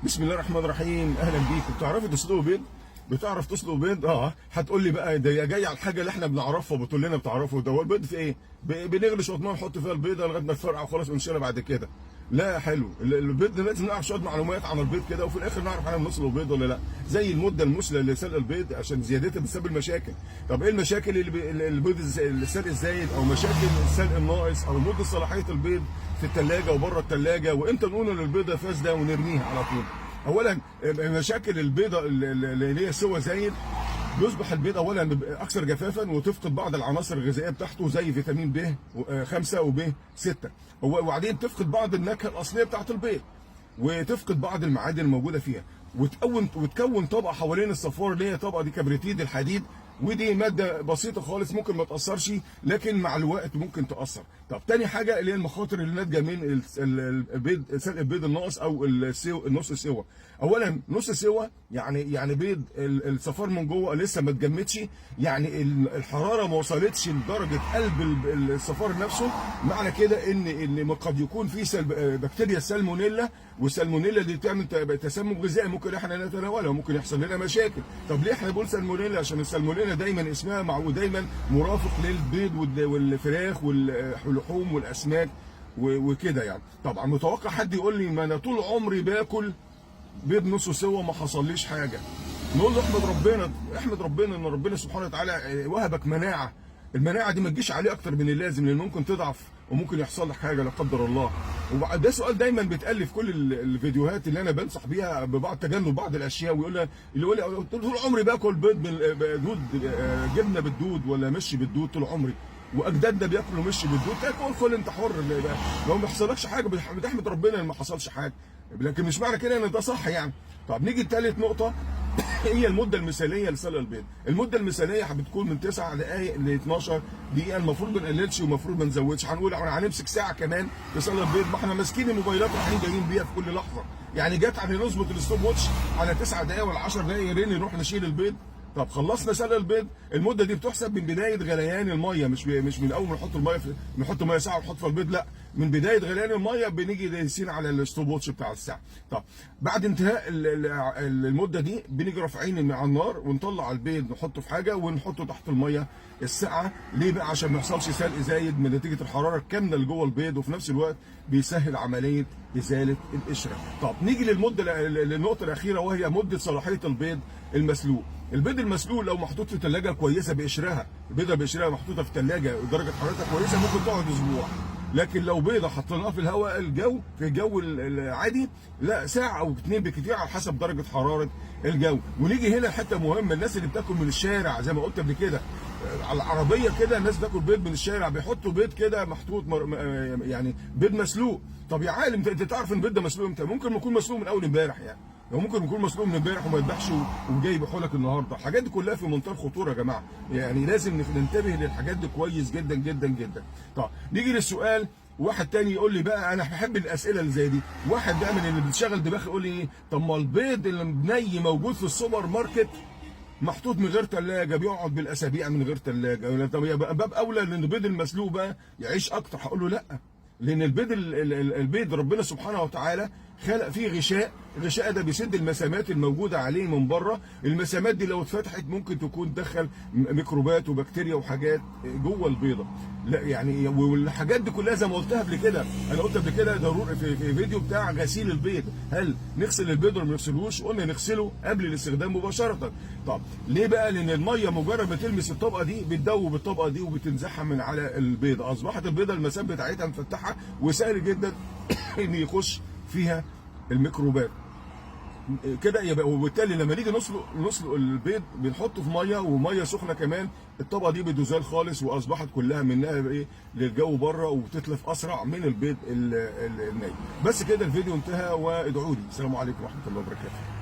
بسم الله الرحمن الرحيم. اهلا بيكم. بتعرفي تسلقوا بيض؟ بتعرف تسلق بيض؟ اه، هتقول لي بقى ده جاي على الحاجة اللي احنا بنعرفها، بتقول لنا بتعرفوا ده هو البيض في ايه؟ بنغلي شوية مية ونحط فيها البيضة لغاية ما تفرقع وخلاص ونشيلها بعد كده. لا حلو، البيض لازم نعرف شوية معلومات عن البيض كده، وفي الاخر نعرف احنا بنسلق بيض ولا لا. زي المدة المثلى لسلق البيض عشان زيادتها بتسبب مشاكل. طب ايه المشاكل اللي البيض السلق الزايد، او مشاكل السلق الناقص، او مده صلاحية البيض في الثلاجة وبره الثلاجة، وامتى نقول ان البيضة فاسدة ونرميها على طول؟ اولا مشاكل البيضة اللي هي سوى زايد، بيصبح البيض اولا اكثر جفافا وتفقد بعض العناصر الغذائية بتاعته زي فيتامين ب 5 وب 6، وبعدين تفقد بعض النكهة الاصلية بتاعت البيض، وتفقد بعض المعادن الموجودة فيها، وتكون طبقه حوالين الصفار اللي هي طبقه دي كبريتيد الحديد، ودي مادة بسيطة خالص ممكن ما تاثرش، لكن مع الوقت ممكن تاثر. طب تاني حاجة اللي هي المخاطر اللي ناتجة من البيض، سلق البيض الناقص او النص سوا. اولا نص سوا يعني بيض الصفار من جوه لسه ما اتجمدش، يعني الحرارة ما وصلتش لدرجة قلب الصفار نفسه. معنى كده ان قد يكون في بكتيريا السالمونيلا، والسالمونيلا دي بتعمل تسمم غذائي ممكن احنا نتناولها وممكن يحصل لنا مشاكل. طب ليه احنا بنقول سالمونيلا؟ عشان السالمونيلا دايما اسمها ودايما مرافق للبيض والفراخ واللحوم والاسماك وكده يعني. طبعا متوقع حد يقول لي ما انا طول عمري باكل بيض نص سوا ما حصليش حاجة. نقول له احمد ربنا، احمد ربنا ان ربنا سبحانه وتعالى وهبك مناعة. المناعة دي ما تجيش عليه اكتر من اللازم، لان ممكن تضعف وممكن يحصل لك حاجة لا قدر الله. وده سؤال دايما بيتقال في كل الفيديوهات اللي انا بنصح بيها ببعض تجنب بعض الاشياء، ويقول لي اللي يقول لي طول عمري باكل بيض بالدود، جبنه بالدود ولا مش بالدود طول عمري، واجدادنا بياكلوا مش بالدود. تاكل كل انت حر، لو ما حصلكش حاجة بتحمد ربنا ان ما حصلش حاجة، لكن مش معنى كده ان ده صح يعني. طب نيجي لثالث نقطة، هي المدة المثالية لسلق البيض. المدة المثالية بتكون من 9 دقائق ل 12 دقيقة، المفروض ما نقللش ومفروض ما نزودش. هنقول احنا هنمسك ساعة كمان لسلق البيض، ما احنا ماسكين الموبايلات ورايحين جايين بيها في كل لحظة، يعني جت على نظبط ال stopwatch على 9 دقائق ولا 10 دقائق يرن نروح نشيل البيض. طب خلصنا سلق البيض، المدة دي بتحسب من بداية غليان المية، مش من اول ما نحط المية نحط مية ساعة ونحط فيها البيض، لا، من بداية غليان المية بنيجي دايسين على ال stopwatch بتاع الساعة. طب بعد انتهاء المدة دي بنيجي رافعين من على النار ونطلع البيض نحطه في حاجة ونحطه تحت المية الساقعه. ليه بقى؟ عشان ما يحصلش سلق زايد من نتيجة الحرارة الكاملة اللي جوه البيض، وفي نفس الوقت بيسهل عملية ازالة القشرة. طب نيجي للنقطة الاخيرة، وهي مده صلاحية البيض المسلوق. البيض المسلوق لو محطوط في ثلاجه كويسة بقشرها، البيضة بقشرها محطوطة في ثلاجه ودرجة حرارتها كويسة ممكن تقعد اسبوع. لكن لو بيضة حطيناها في الهواء الجو في الجو العادي، لا، ساعة او اتنين بكتير على حسب درجه حرارة الجو. ونيجي هنا حتة مهمة، الناس اللي بتاكل من الشارع زي ما قلت قبل كده على العربية كده، الناس بتاكل بيض من الشارع، بيحطوا بيض كده محطوط يعني بيض مسلوق. طب يا عالم انت تعرف ان البيض ده مسلوق امتى؟ ممكن يكون مسلوق من اول امبارح يعني، لو ممكن يكون مسلوق من امبارح وما يذبحش وجاي يبيعه لك النهارده. الحاجات دي كلها في منتهى الخطورة يا جماعة، يعني لازم ننتبه للحاجات دي كويس جدا جدا جدا. طب نيجي للسؤال، واحد تاني يقول لي بقى انا بحب الاسئلة اللي زي دي، واحد بقى من اللي بتشغل دماغي يقول لي ايه، طب ما البيض اللي ني موجود في السوبر ماركت محطوط من غير ثلاجه، بيقعد بالاسابيع من غير ثلاجه، طب يبقى باب اولى ان البيض المسلوق بقى يعيش اكتر؟ هقول له لا، لان البيض البيض ربنا سبحانه وتعالى خلق فيه غشاء، الغشاء ده بيسد المسامات الموجودة عليه من بره، المسامات دي لو اتفتحت ممكن تكون تدخل ميكروبات وبكتيريا وحاجات جوه البيضة. لا يعني والحاجات دي كلها زي ما قلتها قبل كده، انا قلت قبل كده ضروري في فيديو بتاع غسيل البيض، هل نغسل البيض ولا ما نغسلهوش؟ قلنا نغسله قبل الاستخدام مباشرة. طب ليه بقى؟ لان المية مجرد ما تلمس الطبقة دي بتدوب الطبقة دي وبتنزعها من على البيضة، اصبحت البيضة المسام بتاعتها مفتحة وسهل جدا ان يخش فيها الميكروبات كده. يبقى وبالتالي لما نيجي نسلق البيض بنحطه في مية، ومية سخنة كمان، الطبقة دي بتزال خالص واصبحت كلها منها ايه للجو بره، وبتتلف اسرع من البيض الني. بس كده الفيديو انتهى، وادعوا لي. السلام عليكم ورحمة الله وبركاته.